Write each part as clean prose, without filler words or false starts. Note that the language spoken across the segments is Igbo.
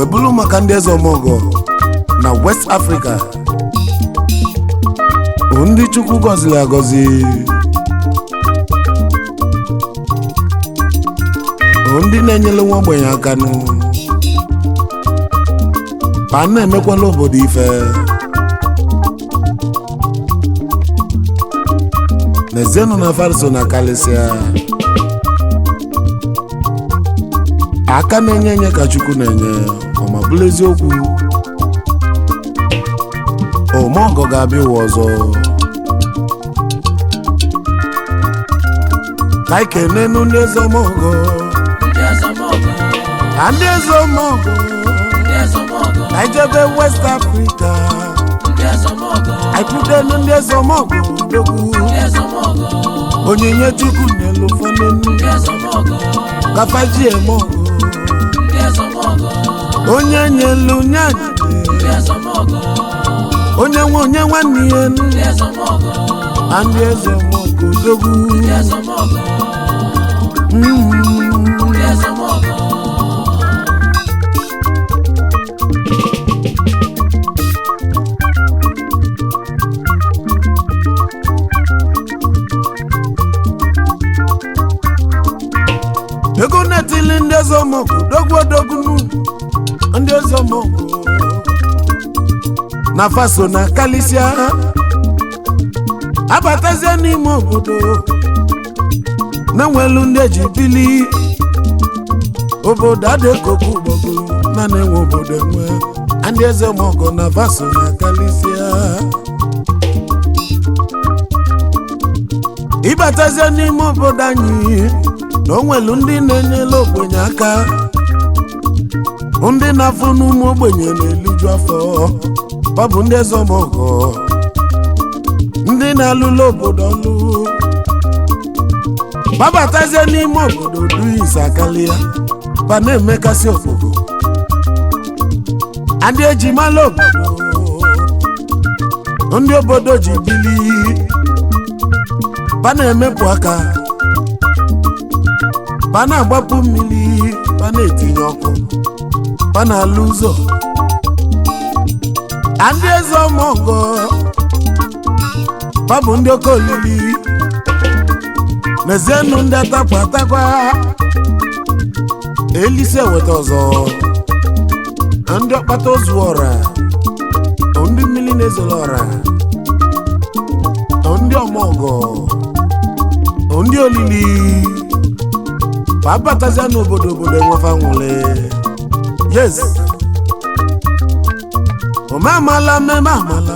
Wee bụrụ maka ndị eze ọmọgọ na West Africa, ndị Chukwu gọziri agọzi, ndị na-enyere nwa ogbenye aka nụ ma na-emekwala obodo ife. N'ezienụ na farso na kalịsịa aka na-enye enye ka Chukwu na-enye. Ọma bụrụ eziokwu, omeọgọ ga-abịa ụwa ọzọ. Ka anyị kenenu ndị eze ọmọgọ. Ndị ezemọgọ. Ka ndị eze ọmọgọ. Ndị ezemọgọ. Ka anyị jebe West Africa. Ndị ezemọgọ. Anyị kwudenu ndị eze ọmọgọ odogwu. Ndị ezemọgọ. Onyinye Chukwu nyelu fọnenu. Ndị ezemọgọ. Kafaji eme ọgọ. Ndị ezemọgọ. Onye nyelu nyanyide. Ndị ezemọgọ. Onye nwe onye nwanne ya nu. Ndị ezemọgọ. Na ndị eze ọmọgọ odogwu. Ndị ezemọgọ. Ndị ezemọgọ. Ego na-etili ndị eze ọmọgọ odogwu odogwu nu. Ndị eze ọmọgọ na faso na kalisia abatazie n'ime obodo na-enwelu ndị eji bili obodo adịkoko ụgbọgụ na na-enwe obodo enwe. Ndị eze ọmọgọ na faso na kalisia ịbatazie n'ime obodo anyị na onwelu ndị na-enyela ogbenye aka, ndị na-afụ n'ụmụ ogbenye na-eliju afọ. Ọ bụ ndị eze ọmọgọ, ndị na-alụla obodo ọlụ. Babatazie n'ime obodo duis akalia ba na-emekasị obodo ndị eji mala obodo, ndị obodo ji bili ba na-emepụ aka, ba na-agbapụ mmiri, ba na-etinye ọkụ, ba na-alụ ụzọ. Ndị eze ọmọgọ ba bụ ndị oke olili. N'ezienụ ndị atakwa atakwa elisi eweta ọzọ, ndị ọkpata ozu ọra, ndị mmiri na-ezoro ọra, ndị ọmọgọ, ndị olili abatazia n'obodo, obodo enwefa nwụle. Yes, ome amala meme amala,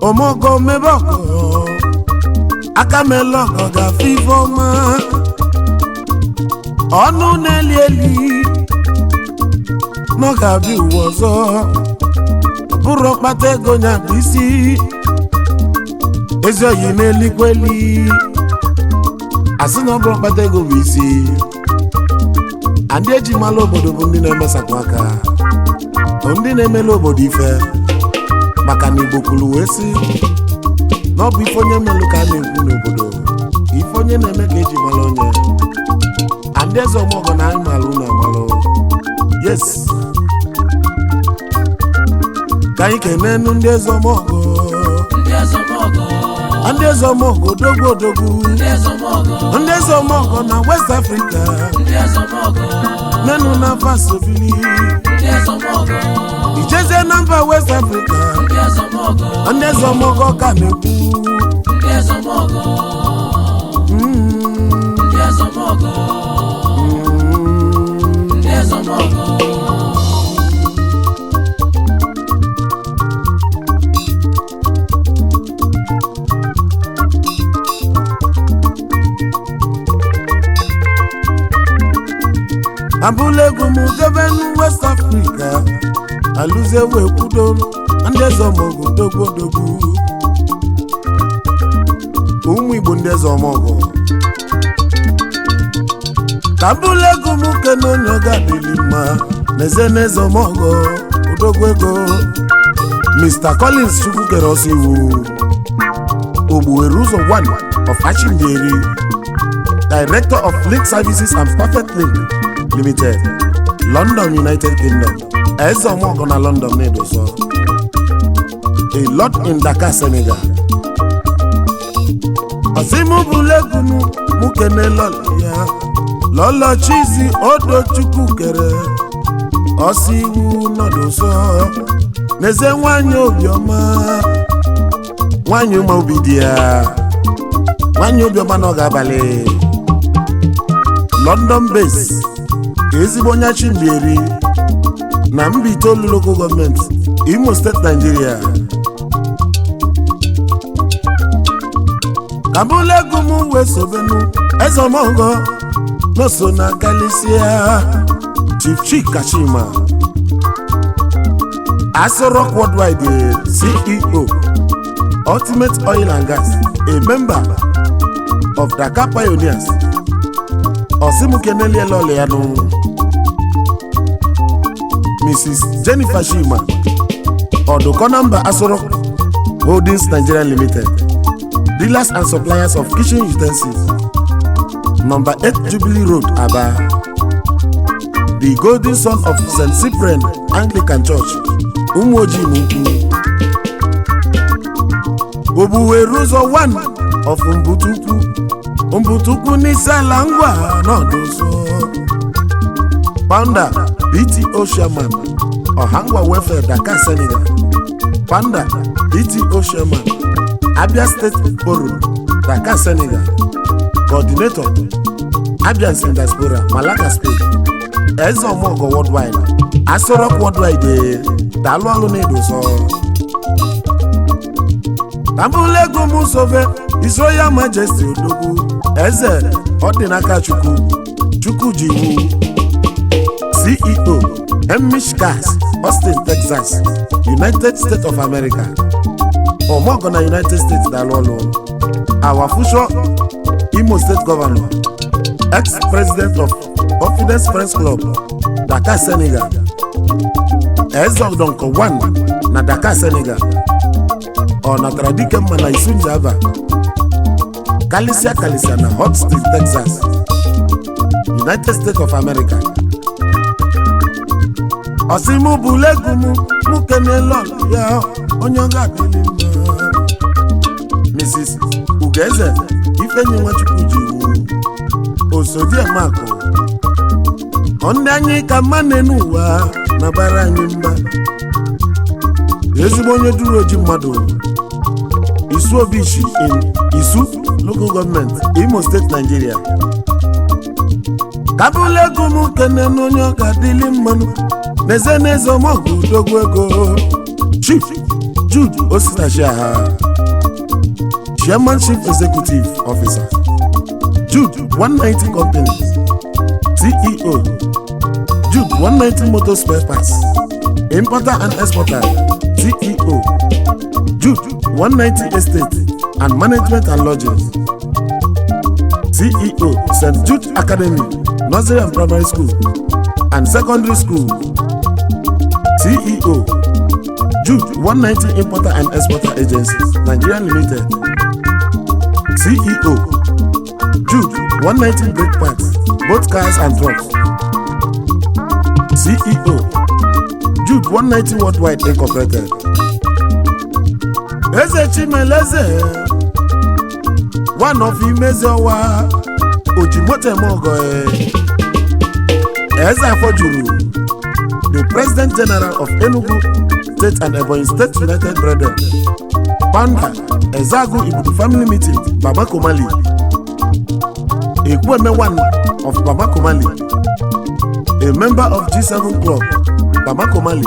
omeọgọ mebe ọgọ, aka mele ọgọ gafe ife ọma, ọnụ na-eli eli na ọ ga-abịa ụwa ọzọ. Ọ bụrụ ọkpata ego nya bụ isi ezi oyi na-elikwa eli. Asị na ọ bụrụ ọkpata ego bụ isi ndị eji mara obodo bụ ndị na-emesapụ aka, bụ ndị na-emela obodo ife, maka na Igbo kwuru wee sị na ọ bụ ife onye melụ ka a na-ekwu n'obodo, ife onye na-eme ka eji mara onye. Ndị eze ọmọgọ na anyị malụ na amalụ. Yes, ka anyị kenenu ndị eze ọmọgọ. Ndị ezemọgọ. Ndị eze ọmọgọ odogwu odogwu. Ndị ezemọgọ. Ndị eze ọmọgọ na West Africa. Ndị ezemọgọ. Nenu na fasobili. Ndị ezemọgọ. Ijezie na mba West Africa. Ndị ezemọgọ. Ndị eze ọmọgọ ka na-ekwu. Ndị ezemọgọ. Ndị ezemọgọ. Ndị ezemọgọ. Abụla ego m jebe nu West Africa, alụzie wee kwudo ndị eze ọmọgọ odogwu odogwu. Ụmụ Igbo, ndị eze ọmọgọ, ka mbụla ego m kene onye ọ ga-adịli mma n'eze n'eze ọmọgọ odogwu ego, Mr. Collins Chukwu kere ọsọ iwu Ogbuwere ụzọ 1 of Achimbieri, Director of Link Services and Perfect Link Limited. London, United Kingdom. Eze Ọmọgọ na London na-edozo a lot in Dakar, Senegal. Ọsịmụbụlegunu mụ kene lọlọ ya, Lọlọ Chizi Odochukwu kere ọsị iwu nọdụsọ n'eze, nwanyị obiọma, nwanyị ụma obi dị ya, nwanyị obiọma n'oge abalị. London base, ezigbo onye Chimbieri na Mbaitoli Local Government, Imo State, Nigeria. Kabụlegu m wee sobenu eze ọmọgọ n'oso na kalisia Chief Chika Chima, Aso Rock Worldwide, CEO, Ultimate Oil and Gas, a member of Dakar Pioneers. Osimukenelie lọlịanụ, Mrs. Jennifer Chima, ọdụkọ nọmba Aso Rock Holdings Nigeria Limited, dealers and suppliers of kitchen utensils, number 8 Jubilee Road, Aba, the golden son of St. Cyprian Anglican Church, Umuoji Mukwu, Obuweruzo 1 of Mbutukwu, Mbutukwu n'Isiala Ngwa n'Ọdụsọ, founder, BTO chairman, Ọhangwa Welfare, Dakar, Senegal, founder, BTO chairman, Abia State Forum, Dakar, Senegal, coordinator, Abians in Diaspora, Malaga, Spain, Eze Ọmọgọ Worldwide, Aso Rock Worldwide, daalụ ọlụ na-edozo. Tambulego m sobe His Royal Majesty Odogwu Eze Ọdịnaka Chukwu Chukwu ji iwu, CEO, Hemish Gas, Austin, Texas, United States of America. Ọmọgọ na United States, daalụ ọlụ. Our future Imo State Governor, ex-president of Confidence Friends Club, Dakar, Senegal, Eze Odonko 1 na Dakar, Senegal. Ọ natara dike mma na Isunjaba, kalisia kalisia na Houston, Texas, United States of America. Ọsịmụ bụ legum mụ kenelọ ya, onye ọ ga-adịrị mma, Mrs. Ugeze Ifenyi Nwachukwu ji iwu, Osodiamakụ. Ndị anyị ka mma n'enu ụwa na bara anyị mba. Ezigbo onye duru oji mmadụ, Isu Obishi in Isu Local Government, Imo State, Nigeria. Kabụlego m kene n'onye ọ ga-adịli mmanụ n'eze n'eze ọmọgụ udogwu ego, Chief Jude Osinachiaha, Chairman, Chief Executive Officer, Jude 190 Companies, CEO, Jude 190 Motor Spare Parts, Importer and Exporter, CEO, Jude 190 Estate and Management and Lodgings, CEO, St. Jude Academy Nursery and Primary School and Secondary School, CEO, Jude 190 Importer and Exporter Agencies Nigeria Limited, CEO, Jude 190 Brake Parts, both cars and trucks, CEO, Jude 190 Worldwide Incorporated. Eze Chimeleze, one of Imezeowa, Ojimotemogo, Eze Afojuru, the President General of Enugu State and Ebonyi State United Brethren, founder, Ezeagu Ibudu Family Meeting, Bamako, Mali, Ekwueme one of Bamako, Mali, a member of G7 Club, Bamako, Mali,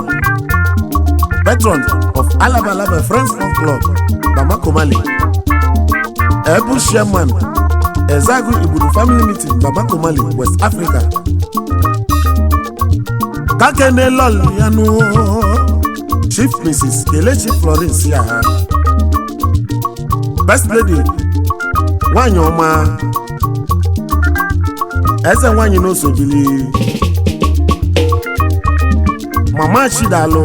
patron of Alaba Alaba Friends Golf Club, Bamako, Mali, Ebu Chairman, Ezeagu Ibudu Family Meeting, Bamako, Mali, West Africa. Kakene lọlịanụ, Chief Mrs. Kelechi Florence Yaha, Best Lady, nwanyị ọma, eze nwanyị n'osobili, Mama Chidalụ,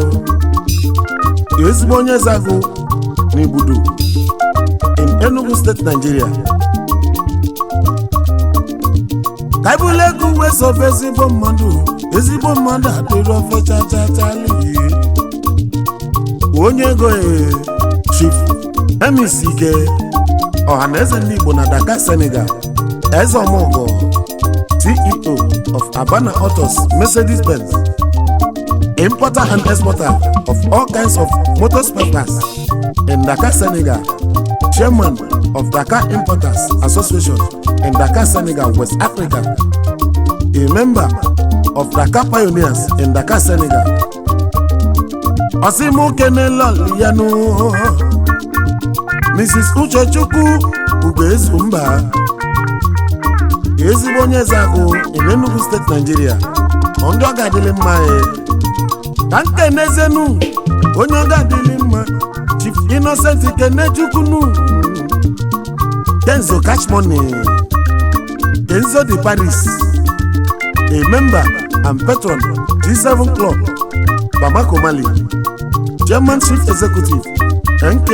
ezigbo onye Ezeagu n'Igbudu in Enugu State, Nigeria. Ka ebule ego uwe sobe ezigbo mmadụ. Ezigbo mmadụ adịrị ofe chachachali. Onye ego e, Chief Emis Ike, Ọhaneze Ndị Igbo na Dakar, Senegal, Eze Ọmọgọ, CEO of Abana Autos Mercedes Benz, importer and exporter of all kinds of motor spare parts in Dakar, Senegal, chairman of Dakar Importers Association in Dakar, Senegal, West Africa, a member of Dakar Pioneers in Dakar, Senegal. Osimukenelolianu, Mrs. Uchechukwu Ugoezumba, ezigbo onye Ezeagu in Enugu State, Nigeria. Ndị ọ ga-adịlị mma e. Ka nkenezenu onye ọ ga-adịlị mma, Chief Innocent Kenechukwu, Kenzo Cash Money, Kenzo de Paris, a member and patron G7 Club, Bamako, Mali, Chairman, Chief Executive, NK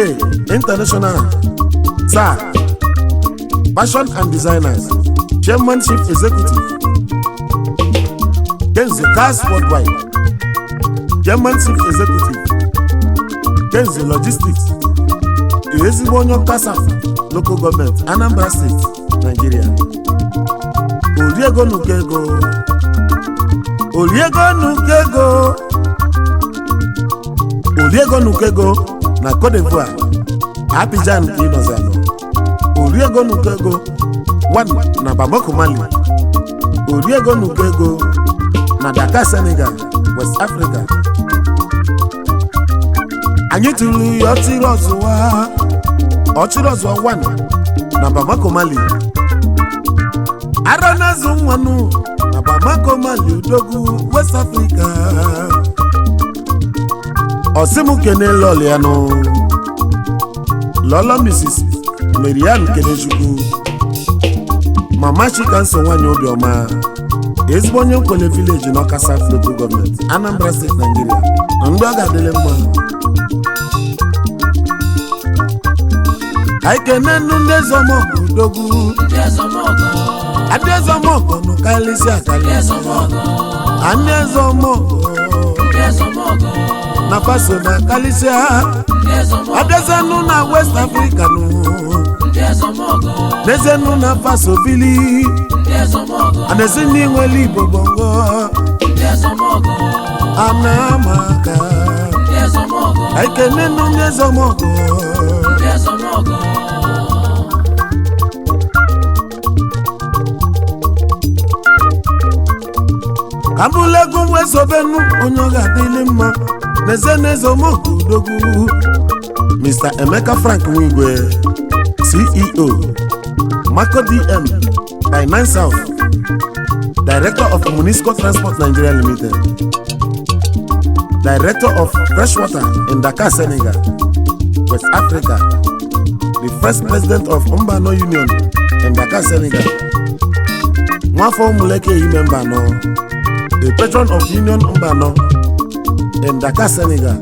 International SAR Fashion and Designers, Chairman, Chief Executive, Kenzo Cars Worldwide, Chairman, Chief Executive, Kenzo Logistics, ezigbo onye Ọkasa Local Government, Anambra State, Nigeria. Oriego nuko ego, oriego nuko ego, oriego nuko ego na Cote d'Ivoire, Abidjan ka ịnọzi anọ. Oriego nuko ego one na Bamako, Mali. Oriego nuko ego na Dakar, Senegal, West Africa. Anyị tụrụ ya ọchịrị ọzụwa, ọchịrị ọzụwa one na Bamako, Mali. Ara na-azụ nwanụ na Bamako, Mali, udogwu West Africa. Ọsịmụ kene lọlịanụ, lọlọ Mrs. Marian Kenechukwu, Mama Chikanso, nwanyị obiọma, ezigbo onye Nkwele Village n'Ọka South Local Government, Anambra State, Nigeria. Ndị ọ ga-adịlị mma. Ka anyị nnu ndị ezomọgụ, udogwu. Ndị ezomọgọ. Ndị ezomọgụ nụ kalịsị Ndị akali. Ezomọgọ. Ndị ezomọgụ. Ndị ezomọgọ. Na faso na kalịsịa. Ndị ezomọgọ. Abịazienụ na West Africa nụ. Ndị ezomọgọ. N'ezienụ na faso bili. Ndị ezomọgọ. Anezi ndị nwere Igbo bongo. Ndị ezomọgọ. Ana ama aka. Ndị ezomọgọ. Ka ekene nụ ndị ezomọgụ. Ndị ezomọgọ. Ka mbụlụ egwu wee sobenu onye ọ ga-adịlị mma. N'ezie na ezomọgụ, udogwu, Mr. Emeka Frank Nwigwe, CEO, Marco DM Finance South, Director of Munisco Transport Nigeria Limited, Director of Freshwater in Dakar, Senegal, West Africa, the first president of Mbano Union in Dakar, Senegal, Nwafọ Ụmụleke Ime Mbano, the patron of Union Mbano in Dakar, Senegal,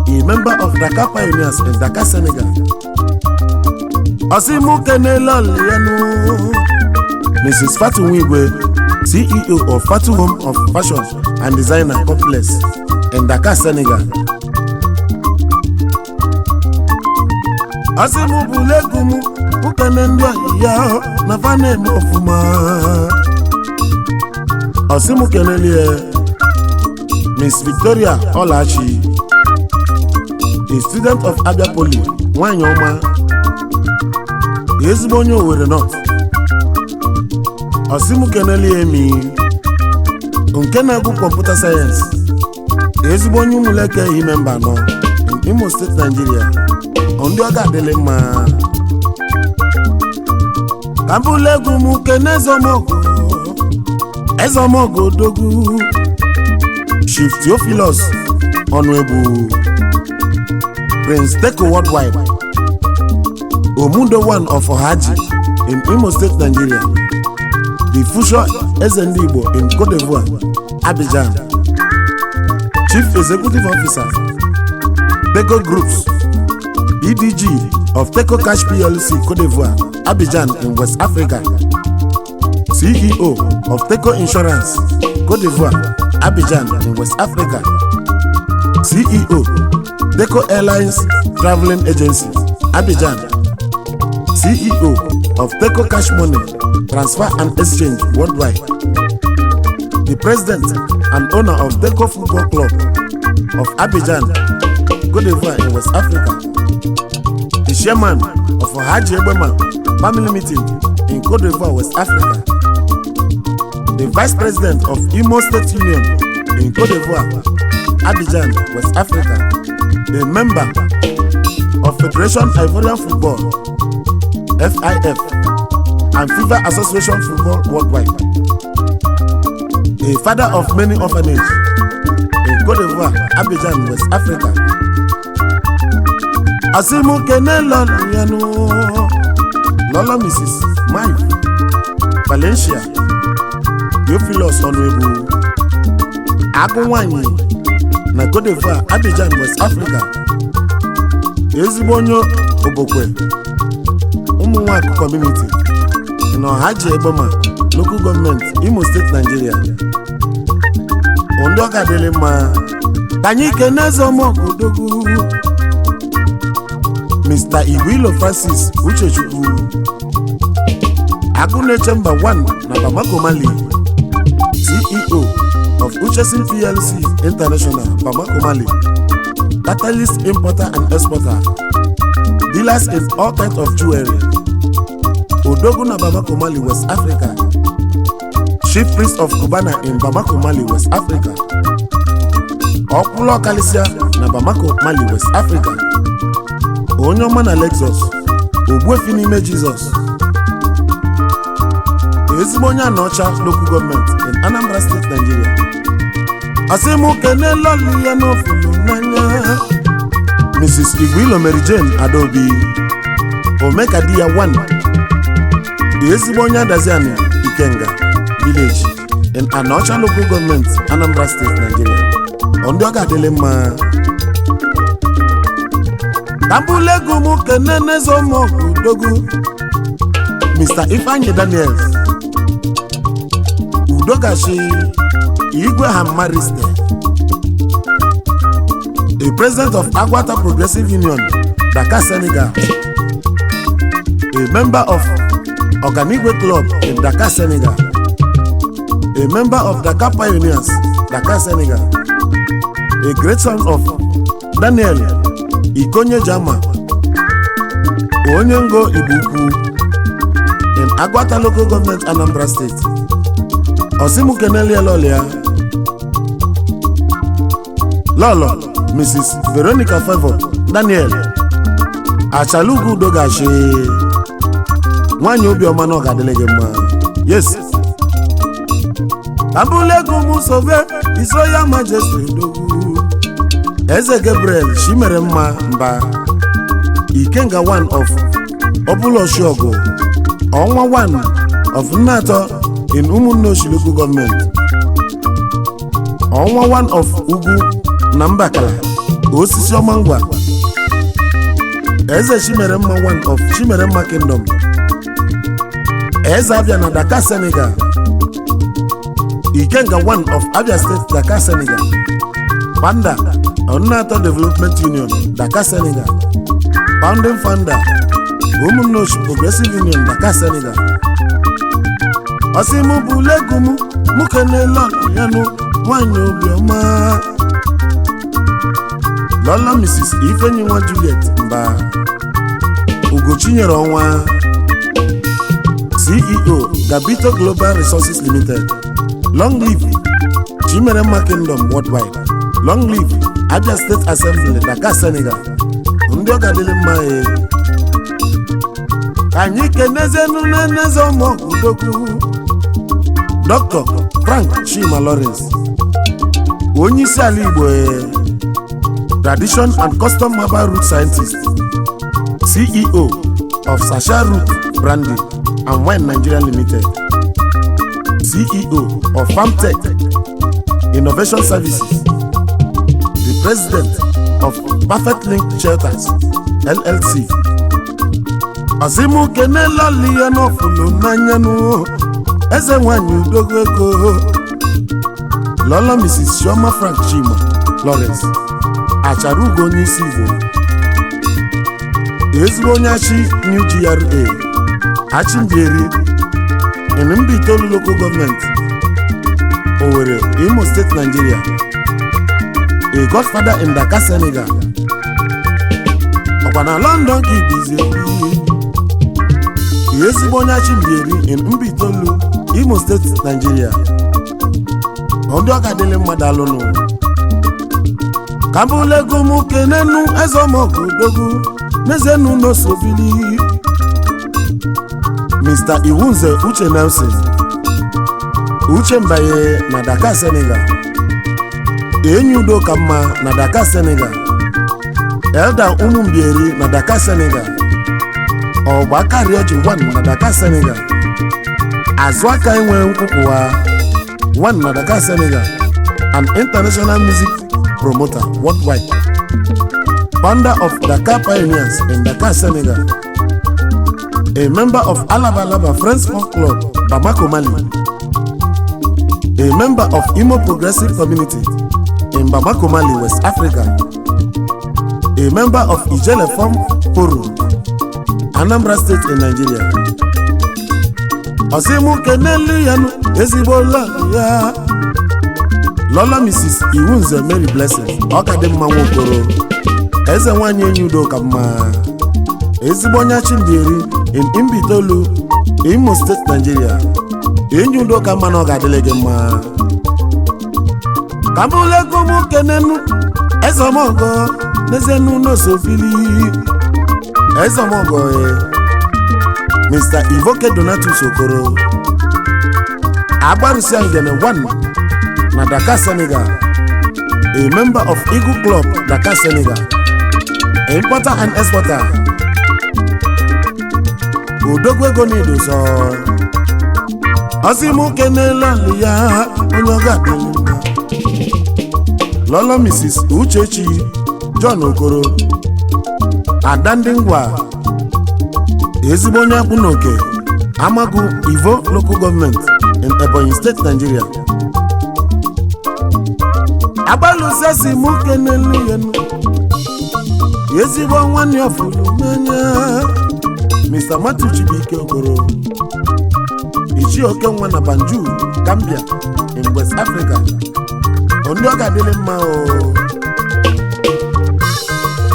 a member of Dakar Pioneers in Dakar, Senegal. Osimukenelolienu, Mrs. Fatu Nwigwe, CEO of Fatu Home of Fashion and Designer Complex in Dakar, Senegal. Ọsị mụ bụ legwu m ukene ndị ọyị ya na fa na-eme ọfụma. Ọsị mụ kenelie Miss Victoria Ọlachi, a student of Abia Poly, nwanyị ọma, ezigbo onye Owerri North. Ọsị mụ kenelie emi nke na-agụ computer science, ezigbo onye Ụmụleke Ime Mba Anọ in Imo State, Nigeria. Ndị ọ ga-adịlị mma. Ka mbụlụ egwu m kene ezomọgụ, ezomọgụ odogwu, Chief Theophilus Ọnụegbu, Prince Teko Worldwide, Omudo one of Ohaji in Imo State, Nigeria, the future Eze Ndị Igbo in Cote d'Ivoire, Abidjan, Chief Executive Officer, Teko Groups, EDG of Teco Cash PLC, Cote d'Ivoire, Abidjan in West Africa, CEO of Teco Insurance, Cote d'Ivoire, Abidjan in West Africa, CEO, Deco Airlines Traveling Agency, Abidjan, CEO of Teco Cash Money Transfer and Exchange Worldwide, the president and owner of Deco Football Club of Abidjan, Cote d'Ivoire in West Africa, the chairman of Ohaji Egbema Family Meeting in Cote d'Ivoire, West Africa, the vice president of Imo State Union in Cote d'Ivoire, Abidjan, West Africa, a member of Federation Ivorian Football, FIF, and FIFA Association Football Worldwide, a father of many orphanages in Cote d'Ivoire, Abidjan, West Africa. Asimu kene lọlọ yẹnu lọlọ Mrs. Mike Valencia Theophilus Ọnụegbu agụ nwanyị na Cote d'Ivoire, Abidjan, West Africa, ezigbo onye Obokwe Ụmụnwakụ Community na Ọhaji Egbema Local Government, Imo State, Nigeria. Ndị ọ ga-adịrị mma. Ka anyị kene eze ọmọgodogwu Mr. Igwilo Francis Uchechukwu, Agụneche Mba 1 na Bamako, Mali, CEO of Uchesin PLC International, Bamako, Mali, catalyst importer and exporter, dealers in all kinds of jewelry, Odogwu na Bamako, Mali, West Africa, Chief Priest of Cubana in Bamako, Mali, West Africa, Ọkwụlụ Ọkalịsịa na Bamako, Mali, West Africa, onye ọma na Lexus, Ogbuefi n'ime Jizọs, ezigbo onye Anaọcha Local Government in Anambra State, Nigeria. Asị m kene lọlụ ya n'ofulu n'anya, Mrs. Igwilo Mary Jane Adaobi Omeka di ya 1, ezigbo onye Adaziani Ikenga Village in Anaọcha Local Government, Anambra State, Nigeria. Ndị ọ ga-adịlị mma. Tambulego m kene n'ezeomogodogu Mr. Ifeanyi Daniels Udogashi Igwe Hamariste, a president of Agwata Progressive Union, Dakar, Senegal, a member of Oganigwe Club in Dakar, Senegal, a member of Dakar Pioneers, Dakar, Senegal, a great son of Daniel Ikonye Jama, onye ngo Igbo Ukwu in Agwata Local Government, Anambra State. Osimu kenelie lọlịa Lọlọ Mrs. Veronica Favour Daniel Achalugu Udogachi, nwanyị obiọma na ọ ga-adịrị gị mma. Yes, Abụlego Musobe His Royal Majesty Odogwu Eze Gabriel Chimere Mma Mba, Ikenga one of Obuloshiogo, Ọnwa one of Nnatọ in Umunneochi Local Government, Ọnwa one of Ugwu na Mbakala, Osisi Ọma Ngwa, Eze Chimere Mma one of Chimere Mma Kingdom, Eze Abia na Dakar, Senegal, Ikenga one of Abia State, Dakar, Senegal, Panda Onnato Development Union, Dakar, Senegal, founding founder, Umunneochi Progressive Union, Dakar, Senegal. Ọsị mụ bụ lego mụ mụ kene lọlọ ya nụ, nwanyị obiọma, Lọlọ Mrs. Ifenyinwa Juliet Mba Ugochinyere Ọnwa, CEO, Gabito Global Resources Limited. Long live Chimeremma Kingdom worldwide. Long live Abia State Assembly, Dakar, Senegal. Ndị ọ ga-adịrị mma. E ka anyị kenezienu n'eneze ụmụodogwu Dr. Frank Chima Lawrence, onye isi ala Igbo, tradition and custom herbal root scientist, CEO of Sasha Root Brandy and Wine Nigeria Limited, CEO of Farmtech Innovation Services, the president of Perfect Link Shelters LLC. Ọsịmụ kene lọli ya n'ọfụlụ n'anya nụ. Eze nwanyị udogo ego, Lọlọ Mrs. Chioma Frank Chima Lawrence Achara Ugo, onye isi Igbo, ezigbo onye Achị New GRA, Achimbieri in Mbaitoli Local Government, Owerri, Imo State, Nigeria, a godfather in Dakar, Senegal. Ọkwa na London ka ibizi ebi. Ezigbo onye Achimbieri in Mbaitoli, Imo State, Nigeria. Ndị ọka dịlị mmadụ alụnụ ka mbụlego m kenenu eze ọmọgụ odogwu n'ezenu n'osobili, Mr. Iwunze Uche Nelson Uche Mbaye na Dakar, Senegal, enyi udo ka mma na Dakar, Senegal, Elda Ụmụmbieri na Dakar, Senegal, Ọgbakarịọji 1 na Dakar, Senegal, azụ aka enwe nkwupụwa 1 na Dakar, Senegal, an international music promoter worldwide, founder of Dakar Pioneers in Dakar, Senegal, a member of Alaba Alaba Friends Folk Club, Bamako, Mali, a member of Imo Progressive Community in Bamako, Mali, West Africa, a member of Ijele Form Forum, Anambra State in Nigeria. Ọsịmụ kenelu ya nụ ezigbo lọlọ ya, Lọlọ Mrs. Iwunze Mary Blessing ọ ka dị mma Nwokoro, eze nwanyị enyi udo ka mma, ezigbo onye Achimbieri in Mbaitoli, Imo State, Nigeria. Enyi udo ka mma na ọ ga-adịlị gị mma. Ka mbụlego m kenenu eze ọmọgọ n'ezienu n'osofili eze ọmọgọ e, Mr. Ivoke Donatus Okoro Agbarusia Ngene 1 na Dakar, Senegal, a member of Eagle Club, Dakar, Senegal, importer and exporter, odogwu ego na-edozo. Ọsị mụ kenela ya onye ọ ga-adịlị mma, Lọlọ Mrs. Uchechi John Okoro Ada ndị ngwa, ezigbo onye akpụ na oke Amagu Ivo Local Government in Ebonyi State, Nigeria. Agbalụsesi mụ kenelu ya nụ ezigbo nwanne ọfụlụ n'anya, Mr. Matthew Chibuike Okoro, Ichie Oke Nwa na Banjul, Gambia in West Africa. Ndị ọ ga-adịrị mma o.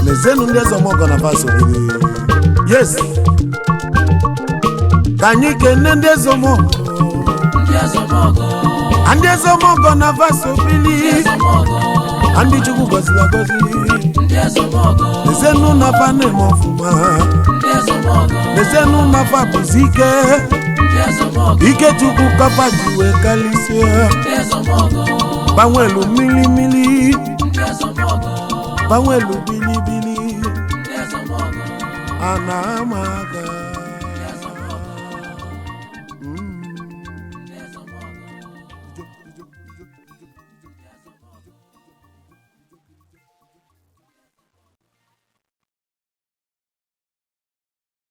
N'ezienụ ndị eze ọmọgọ na faso. Yes, ka anyị kene ndị eze ọmọgọ. Ndị ezọmọgọ. Ndị eze ọmọgọ na faso bili. Ezọmọgọ. Ndị Chukwu gọziri agọzi. Ndị ezọmọgọ. N'ezienụ na fa na-eme ọfụma. Ndị ezọmọgọ. N'ezienụ na fa bụzi ike. Ndị ezọmọgọ. Ike Chukwu kafa ji wee kalịsịa. Ndị ezọmọgọ. Gbanwelu mmili mmili. Ndị ezọmọgọ. Gbanwelu bilibili. Ndị ezọmọgọ. A na-ama aka.